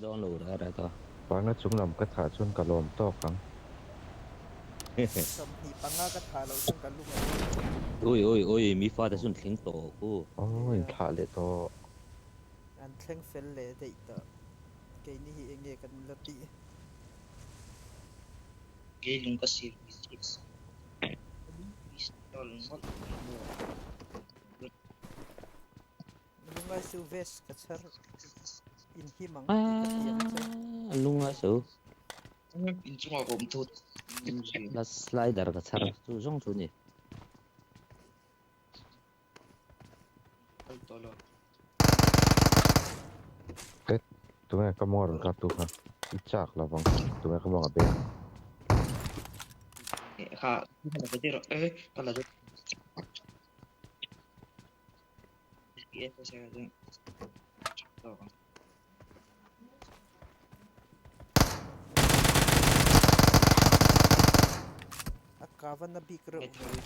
dawn lo reh reh ta. Panga chung lam ka thah chuan ka lawm tawk ang. 25 ka thah loh chuan ka lung a awi lo ang. Ui ui ui mi fate chu an thleng tawh khu. Aw in thlah leh tawh. An thleng fel leh daih tawh. Keini hi enge kan la tih. Kei lung ka sir pistol ngawt mai maw. Lungai su vest ka chhar in him ang tih ka ti ang che. Lungai su. In chungah ka awm thut. La slider ka chhar chu zawng chu ni. Kal tawh lo. Eh, tunge ka mawng a rawn kap tu kha? I chak lo vang, tunge ka mawng a beng? Kha, ka la eh, ka la A ka va na bik reuh mai.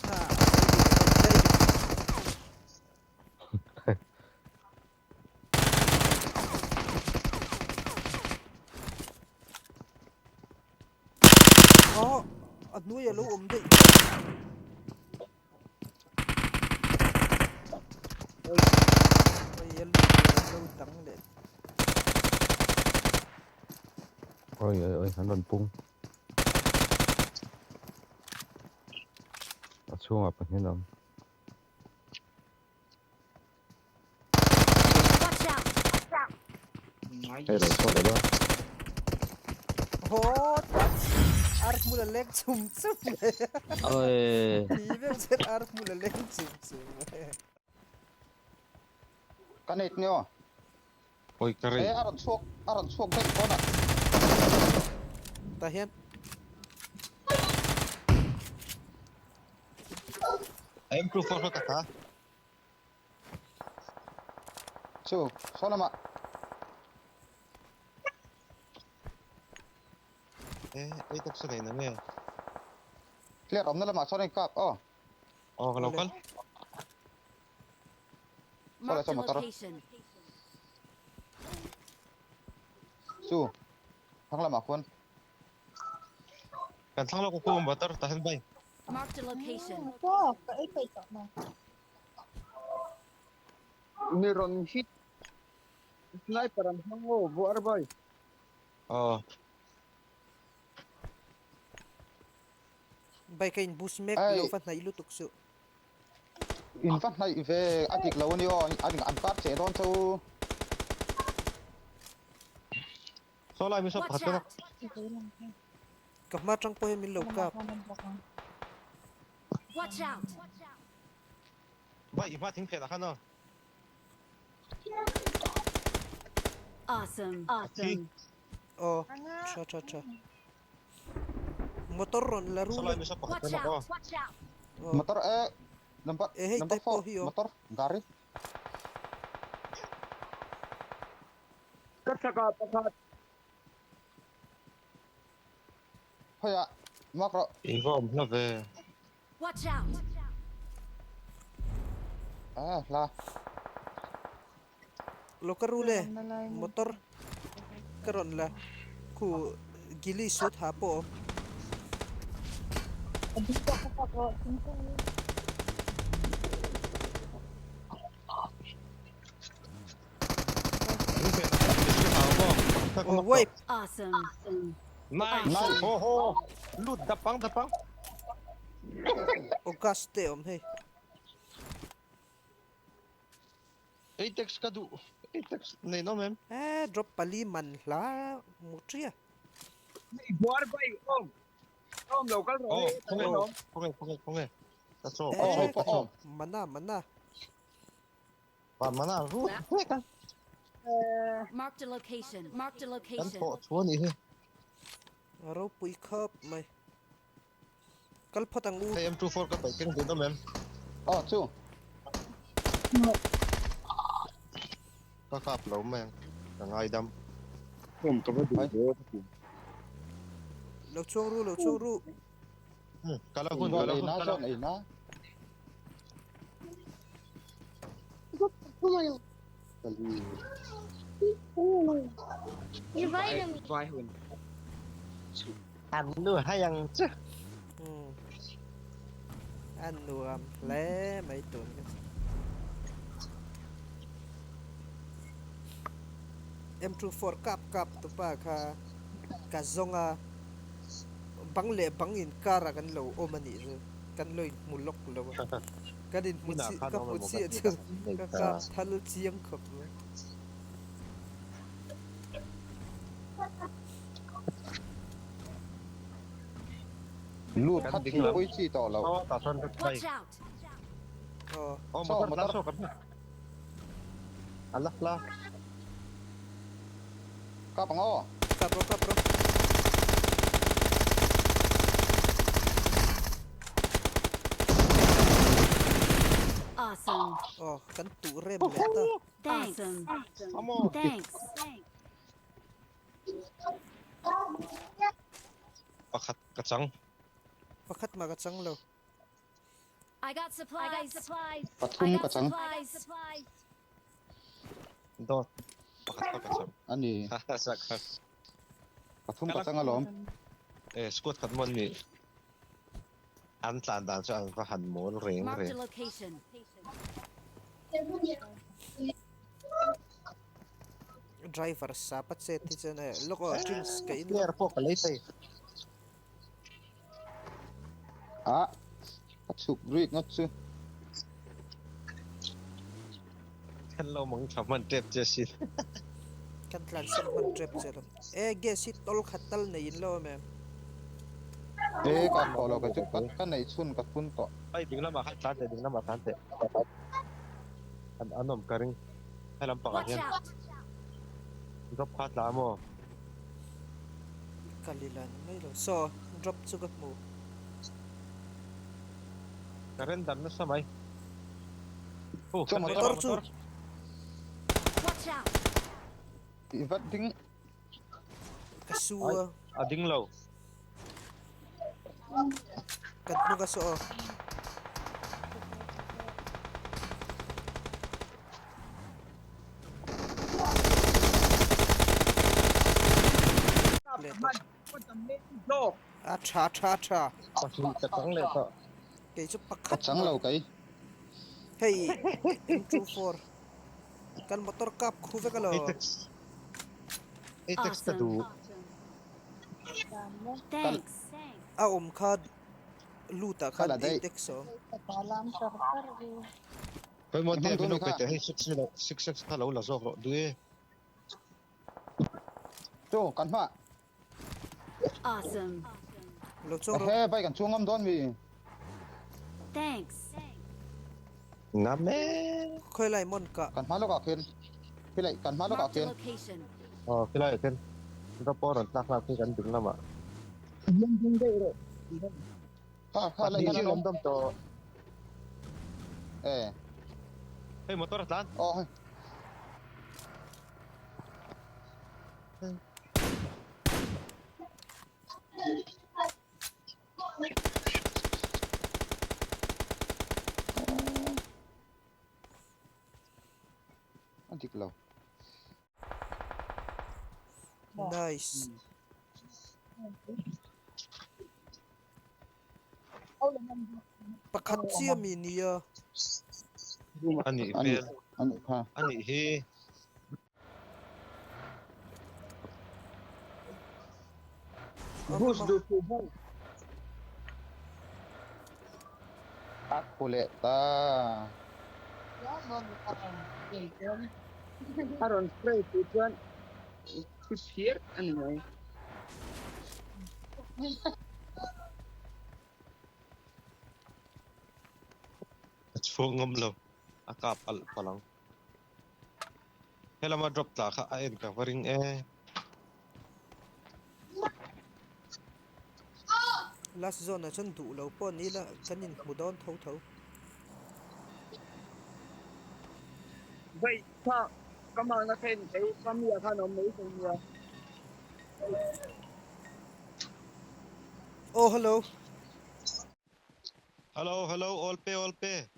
Ha, a sawi dik a daih. Aw, a hnuai a lo awm daih tawh. Oi, a lut tur an lo dang leh. Oi, oi, oi, an rawn pung. A chhungah pahnih an awm. Watch out! Hei lo chhuak leh dawn. Haw tak ar hmul a leng chum chum mai. Oi. Ti vek chen ar hmul a leng chum chum mai. Ka net ni aw. Oi ka rei. Eh a rawn chhuak a rawn chhuak daih dawn a. Tah hian. M24 kha ka tha. Chu saw lamah. Eh ei tak sa nei na nge. Clear awmna lamah chuan a inkap aw. Aw ka lo kal. Mark the location. Chu thlang lamah khuan. Kan thlang lawk a khu motor tah hian bai. Mark the location. Pawh ka ei peih tawh mai. Mi rawn hit sniper an hmang aw buar bai. Aw. Bike a in boost mek lo va hnaih lutuk suh. In va hnaih ve a dik lo a ni aw an kar cheh dawn che u. Saw lai mi saw Watch pakhat out! Ka hma tang pawh hian min lo kap. Watch out! Vai i hma thing phen ah khan aw. Awesome! Awesome! Aw tha tha tha. Motor rawn la Saw rul lai a. mi saw pakhat Watch khan aw. out! Watch out! Aw. Motor eh number Eh hei number tai four pawh hi aw. motor gari. Ka chakah pakhat. Khawiah mark rawh. I va awm hla ve. Watch out! Ah hla. Lo ka rul e motor ka rawn la khu gili suit ha pawh awm. Oh wait. Awesome. Nice. Nice. Ho ho. Lut dapang dapang. August te awm hei. Atex ka duh. Atex nei nawm em? Eh drop pali man hla mu ṭia. Buar bai awm. Awm lo kal rawh. Oh, khawnge khawnge khawnge khawnge. Ka chaw ka chaw ka chaw. Mana mana. Van mana ru hlek a. Marked a location. Marked a Kan location. thawh chu a nih hi. A ropui khawp mai. Kal phawt ang u. Hei M24 ka paih keng dun awm em? Aw chu. Ka kap lo mai ang. Ka ngaidam. Awm ka va duh ve. Lo chuang ru, lo chuang ru. Kala hun Zawn kala ei hun na kala zawn ei na. Vai hun. An nu hay ang che. An nuam hle mai tun ka M24 kap kap tu pa kha ka zawnga bang leh bang in kar ah kan lo awm a nih chu kan lo in hmu lawk lo a kan in hmu chi ka hmu chiah chu ka kap thal chiang khawp mai. Lut khat thil pui chi tawh lo. Watch out! Aw motor motor saw kan ala la. Kap ang aw. Kap rawh kap rawh. Awesome. Aw kan tuh rem leh ta. Thanks. Thanks. Pakhat ka chang. Pakhat mah ka chang lo. I got supplies. Pathum ka chang. Dawt. Pakhat pa ka chang. A ni. Pathum ka chang alawm. Eh squad khat mawn ni. An tlan dan chu an va han mawl reng Marked a reng. location. Driver sa pa chet hi chuan eh lawk aw drinks ka in Player pawh ka lei thei. Ah a chhuk rik ngawt chu. Kan lo mang tha hman tep che sin. Kan tlan san hman tep che lo. E gas hi tol khat tal nei in lo em em. E ka tawh lo ka chu ka neih chhun ka phun tawh. Hei ding lamah khan tlan teh ding lamah tlan teh. An an awm ka ring. He lam pakah Watch hian out! drop kha tla maw? Ka li lan mai lo. Saw drop chu ka hmu. Ka ren dan nasa mai. Hu, Chaw kan motor motor chu. Watch out! I vat ding. Ka su a. A ding lo. Kan hnu ka saw aw. A tha tha tha. Pahnih ka chang leh tawh. Kei chu pakhat. Ka chang lo kei. Hei M24 kan motor kap khu vek alo. Atex ka duh. Thanks. A awm kha lut ah khan Atex a awm. Pawimawh te min lo pe teh hei 6x kha lo la zawk rawh duh e. Chu kan hma. Awesome. Lo chuang rawh. Ehe bike an chuang ngam dawn mi. Thanks. Ngam e. Khawi lai mawn kah. Kan hma lawkah khian khilai kan hma lawkah khian. Aw khilai ah khian drop pawh a rawn tlak hlak khi kan ding lamah. Kha kha lai khan an awm. Tawh. E. Hei motor a tlan. Aw hei. A dik lo. Nice. Pakhat chiah mi nia. A nih hmel. A nih kha. A nih hi. Bus duh fuh bawk. A khu leh ta. A rawn spray tih chuan thi phiar a ni mai. A chhuak ngam lo. A kap alh palh ang. Helama drop tla kha a en ka va ring e. Last zone ah chuan duh lo pawh ni ila kan inhmu dawn tho tho. Vai kha ka mahna kha en ei ka mi ah khan a awm mai thei nia. Aw hello. Hello hello all pe all pe.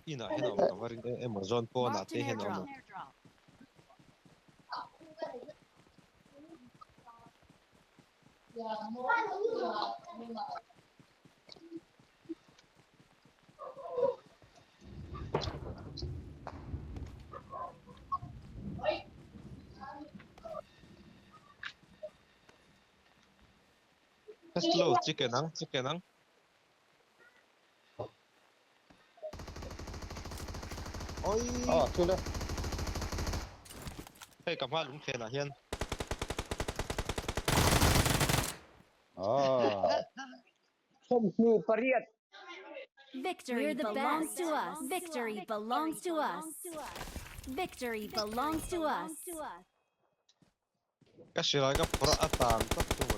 Inah hian a awm ka va ring em emaw zawn pawnah Marked te an hian a awm airdrop. ang. Slow chicken ang chicken ang. Oi. Ờ, chưa đây. Hei ka hma lung phenah hian. Ờ. 28. Victory We're the belongs to us. Victory belongs to us. Victory belongs to us. Ka silai ka phawrh a tan tlat chu.